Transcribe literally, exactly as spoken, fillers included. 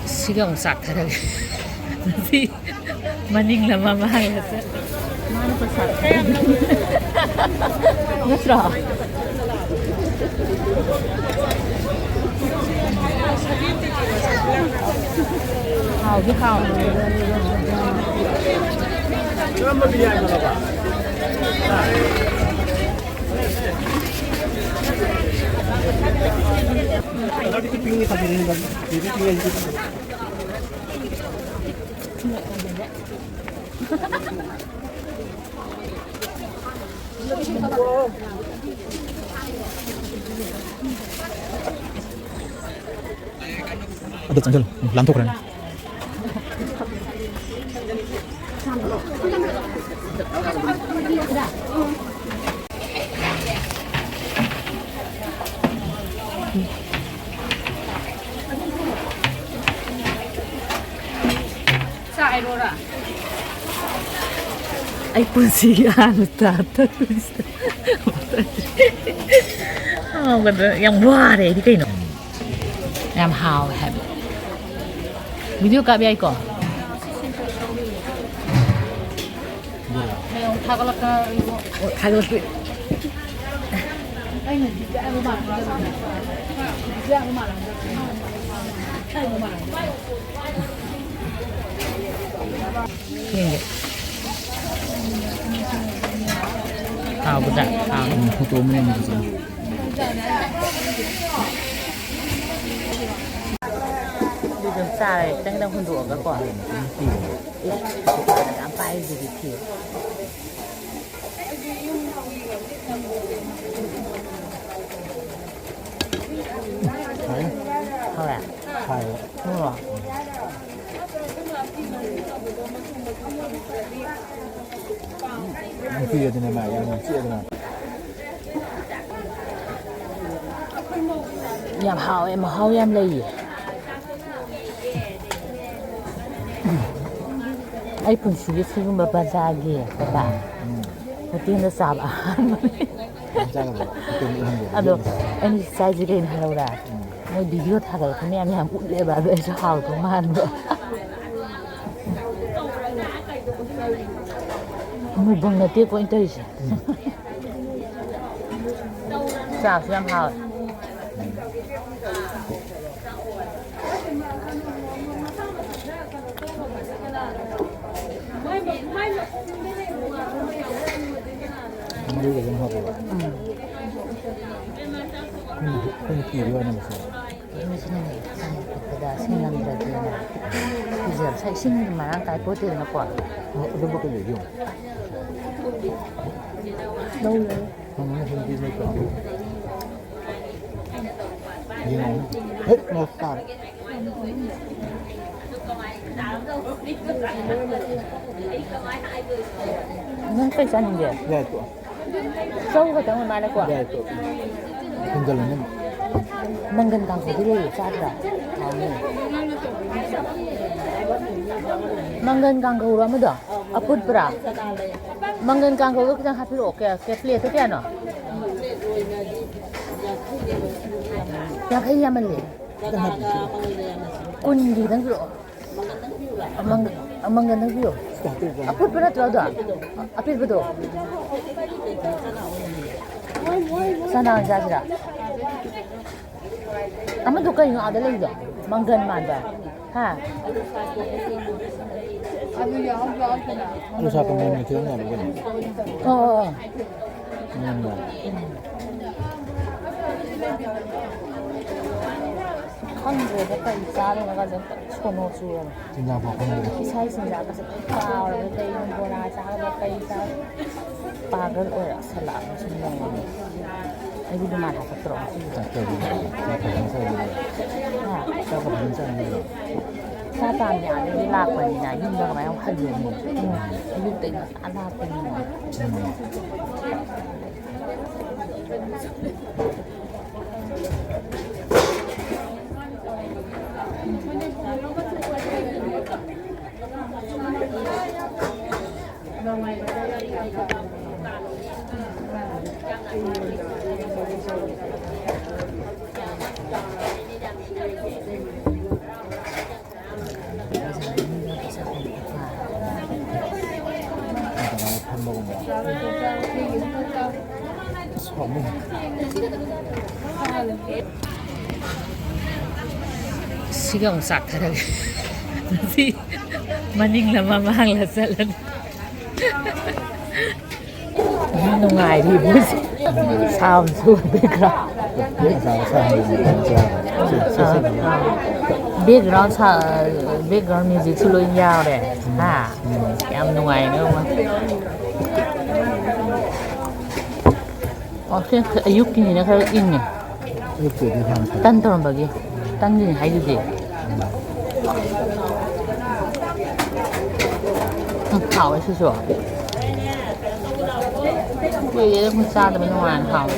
ꯁꯤꯒ ꯑꯃꯨꯛ ꯆꯥꯛꯊꯔꯒꯦ꯫ ꯃꯁꯤ ꯃꯅꯤꯡꯂ ꯃꯃꯥꯡꯂ ꯆꯠ-, ꯃꯥꯅ ꯄꯩꯁꯥ ꯅꯠꯇ꯭ꯔꯣ? ꯍꯥꯎꯗꯤ ꯍꯥꯎ꯫ ꯑꯗꯨ ꯆꯪꯁꯤꯜꯂꯨ, ꯂꯥꯟꯊꯣꯛꯈ꯭ꯔꯅꯤ꯫ ꯆꯥꯏꯔꯣꯔꯥ? ꯑꯩ ꯄꯨꯟꯁꯤꯒꯤ ꯑꯍꯥꯟꯕ ꯆꯥ ꯊꯛꯄꯁꯤꯗ ꯍꯥꯎꯒꯗ꯭ꯔꯥ? ꯌꯥꯝ ꯋꯥꯔꯦ ꯑꯩꯗꯤ ꯀꯩꯅꯣ꯫ ꯌꯥꯝ ꯍꯥꯎꯋꯦ ꯍꯥꯏꯕ꯫ ꯚꯤꯗꯤꯑꯣ ꯀꯥꯞ ꯌꯥꯏꯀꯣ? ꯍꯌꯦꯡ ꯊꯥꯒꯠꯂꯛꯀ-, ꯑꯣ, ꯊꯥꯒꯠꯂꯛꯇꯣꯏ꯫ ꯌꯦꯡꯒꯦ꯫ ꯍꯥꯎꯕꯗ ꯍꯥꯎꯅꯤ꯫ ꯎꯝ, ꯐꯣꯇꯣ ꯑꯃ ꯌꯦꯡꯕꯗ ꯆꯪꯉꯤ꯫ ꯑꯗꯨ ꯑꯗꯨꯝ ꯆꯥꯔꯦ, ꯈꯤꯇꯪ ꯈꯤꯇꯪ ꯍꯨꯟꯗꯣꯛꯑꯒꯀꯣ꯫ ꯌꯥꯝ ꯄꯥꯏꯔꯤꯗꯨꯗꯤ ꯐꯤ꯫ ꯍꯥꯎꯋꯦ? ꯍꯥꯎꯋꯦ꯫ ꯎꯝ꯫ ꯅꯨꯄꯤꯗꯗꯤꯅꯦ ꯃꯥ ꯌꯥꯝ ꯆꯤꯛꯑꯦꯗꯅ꯫ ꯌꯥꯝ ꯍꯥꯎꯋꯦ, ꯃꯍꯥꯎ ꯌꯥꯝ ꯂꯩꯌꯦ꯫ ꯑꯩ ꯄꯨꯟꯁꯤꯒꯤ ꯁꯤꯒꯨꯝꯕ ꯕꯖꯥꯔꯒꯤ ꯀꯩꯀꯥ ꯎꯝ꯫ ꯍꯣꯇꯦꯜꯗ ꯆꯥꯕ ꯑꯍꯥꯟꯕꯅꯤ꯫ ꯆꯥꯔꯕꯣ? ꯍꯣꯇꯦꯜꯗ ꯑꯍꯥꯟꯕ꯫ ꯑꯗꯣ ꯑꯩꯅ ꯆꯥꯏꯁꯦ ꯀꯩꯅꯣ ꯍꯥꯏꯔꯛꯎꯔꯥ? ꯎꯝ꯫ ꯃꯣꯏ ꯚꯤꯗꯤꯑꯣ ꯊꯥꯒꯠꯂꯛꯄ ꯃꯌꯥꯝ ꯌꯥꯝ ꯎꯠꯂꯦꯕ, ꯑꯗꯣ ꯑꯩꯁꯨ ꯍꯥꯎꯗꯧ ꯃꯥꯟꯕ꯫ ꯃꯨꯛꯕꯪ ꯅꯠꯇꯦꯀꯣ ꯑꯩꯅ ꯇꯧꯔꯤꯁꯦ꯫ ꯆꯥꯁꯨ ꯌꯥꯝ ꯍꯥꯎꯋꯦ꯫ ꯃꯔꯨꯒ ꯑꯗꯨꯝ ꯍꯥꯞꯄꯦꯕ꯫ ꯎꯝ꯫ ꯑꯩꯈꯣꯏꯅ, ꯑꯩꯈꯣꯏꯅ ꯀꯤꯕꯒꯤ ꯋꯥꯅꯦꯕ ꯁꯦ꯫ ꯀꯤꯕꯁꯤꯅꯅꯦ, ꯆꯥꯅ ꯈꯣꯠꯄꯗ ꯁꯤꯡꯉꯝꯗ꯭ꯔꯗꯤꯅꯦ ꯀꯤꯖꯕ꯫ ꯁꯥꯏ ꯏꯁꯤꯡ ꯃꯔꯥꯡ ꯀꯥꯏ ꯄꯣꯠꯇꯦꯗꯅꯀꯣ꯫ ꯑ, ꯑꯗꯨꯝꯕ ꯀꯩ ꯂꯩꯒꯦ ꯌꯦꯡꯉꯣ꯫ ꯂꯧ ꯂꯩ꯫ ꯍꯪꯉꯨꯅꯦ, ꯍꯪꯕꯤꯅꯦ ꯀꯣ꯫ ꯌꯦꯡꯉꯣ꯫ ꯍꯦꯛ ꯉꯧ ꯇꯥꯔꯦ꯫ ꯅꯪ ꯀꯩ ꯆꯥꯅꯤꯡꯒꯦ? ꯌꯥꯏ, ꯇꯣꯛꯑꯣ꯫ ꯆꯧ ꯈꯛꯇꯪ ꯑꯣꯏ ꯃꯥꯜꯂꯦꯀꯣ? ꯌꯥꯏ, ꯇꯣꯛꯑꯣ꯫ ꯊꯣꯡꯖꯜꯂꯅꯤ꯫ ꯃꯪꯒꯟ ꯀꯥꯡꯍꯧꯗꯤ ꯂꯩꯌꯦ, ꯆꯥꯗ꯭ꯔꯥ? ꯍꯥꯎꯅꯤ꯫ ꯃꯪꯒꯟ ꯀꯥꯡꯍꯧꯔꯣ ꯑꯃꯗꯣ? ꯑꯐꯨꯠꯄ꯭ꯔꯥ? ꯃꯪꯒꯟ ꯀꯥꯡꯍꯧꯗꯣ ꯈꯤꯇꯪ ꯍꯥꯞꯄꯤꯔꯛꯑꯣ꯫ ꯀꯌꯥ, ꯀꯌꯥ, ꯄ꯭ꯂꯦꯠꯇꯣ ꯀꯌꯥꯅꯣ? ꯌꯥꯡꯈꯩ ꯌꯥꯝꯃꯜꯂꯦ꯫ ꯀꯨꯟꯒꯤ ꯈꯤꯇꯪ ꯄꯤꯔꯛꯑꯣ꯫ ꯑꯃꯪ-, ꯑꯃꯪꯒꯟ ꯅꯪ ꯄꯤꯔꯛꯑꯣ꯫ ꯑꯐꯨꯠꯄ ꯅꯠꯇ꯭ꯔꯣ ꯑꯗꯣ? ꯑꯄꯤꯛꯄꯗꯣ? ꯆꯅꯥ ꯑꯣꯏꯅ ꯆꯥꯁꯤꯔꯥ? ꯑꯃꯗꯣ ꯀꯩꯅꯣ ꯑꯥꯗ ꯂꯩꯗꯣ? ꯃꯪꯒꯟ ꯃꯥꯟꯕ꯫ ꯍꯥ? ꯑꯗꯨ ꯁꯥꯛꯀ ꯃꯪꯒꯟ ꯈꯤꯇꯪ ꯌꯥꯜꯂꯨ ꯀꯩꯅꯣ꯫ ꯑꯣ, ꯑꯣ, ꯑꯣ꯫ ꯃꯪꯒꯟ ꯃꯥꯟꯕ꯫ ꯈꯪꯗ꯭ꯔꯦꯗ ꯀꯔꯤ ꯆꯥꯗꯣꯏꯅꯣꯒꯁꯦ ꯑꯝꯇ ꯁꯣꯅꯣ ꯆꯨꯔꯕꯅꯦ꯫ ꯆꯤꯟꯖꯥꯛ ꯐꯥꯎ ꯈꯪꯗ꯭ꯔꯦ꯫ ꯏꯁꯥꯒꯤ ꯆꯤꯟꯖꯥꯛꯀꯁꯦ ꯂꯣꯏ ꯀꯥꯎꯔꯕꯅꯦ꯫ ꯀꯩꯅꯣ ꯕꯣꯔꯥ ꯆꯥꯒꯗ꯭ꯔꯥ ꯀꯩ ꯆꯥ-, ꯄꯥꯒꯜ ꯑꯣꯏꯔꯛꯁꯜꯂꯛꯑꯕ ꯁꯨꯝ ꯌꯦꯡꯉꯨꯔꯗꯤ꯫ ꯑꯩꯗꯤ ꯗꯨꯀꯥꯟ ꯍꯥꯄꯛꯇ꯭ꯔꯣ? ꯆꯥꯛ ꯆꯥꯕꯤꯔꯣ꯫ ꯆꯥꯛ ꯐꯖꯅ ꯆꯥꯕꯤꯔꯣ꯫ ꯍꯥ? ꯆꯥꯛ ꯐꯖꯅ ꯆꯥꯕꯤꯔꯣ꯫ ꯆꯥ ꯇꯥꯝꯅꯦ ꯑꯥꯗꯒꯤ ꯂꯥꯛꯄꯅꯤꯅ ꯌꯨꯝꯗ ꯀꯃꯥꯏꯅ ꯍꯜꯂꯨꯅꯤ? ꯎꯝ꯫ ꯑꯌꯨꯛꯇꯩ ꯉꯟꯇꯥ ꯂꯥꯛꯄꯅꯤꯅ꯫ ꯎꯝ꯫ ꯁꯤꯒ ꯑꯃꯨꯛ ꯆꯥꯛꯊꯔꯒꯦ꯫ ꯉꯁꯤ ꯃꯅꯤꯡꯂ ꯃꯃꯥꯡꯂ ꯆꯠꯂꯅꯤ꯫ ꯅꯨꯡꯉꯥꯏꯔꯤꯕꯣ? ꯁꯥꯎꯟꯁꯨ background꯫ Background ꯁꯥ-, background musicꯁꯨ ꯂꯣꯏ ꯌꯥꯎꯔꯦ꯫ ꯍꯥ? ꯌꯥꯝ ꯅꯨꯡꯉꯥꯏꯅꯦ ꯌꯦꯡꯉꯣ꯫ ꯑꯣ, ꯁꯤ ꯑꯌꯨꯛꯀꯤꯅꯤꯅ ꯈꯔ ꯏꯪꯉꯦ꯫ ꯑꯌꯨꯛꯀꯤꯗꯤ ꯌꯥꯝ ꯐꯩ꯫ ꯇꯟ ꯇꯧꯔꯝꯕꯒꯤ꯫ ꯇꯟꯒꯤꯅꯤ ꯍꯥꯏꯗꯨꯗꯤ꯫ ꯎꯝ, ꯍꯥꯎꯋꯦ ꯁꯤꯁꯨ꯫ ꯀꯨꯏꯔꯦ ꯑꯗꯨꯝ ꯆꯥꯗꯕ, ꯅꯨꯡꯉꯥꯏꯅ ꯍꯥꯎꯋꯦ꯫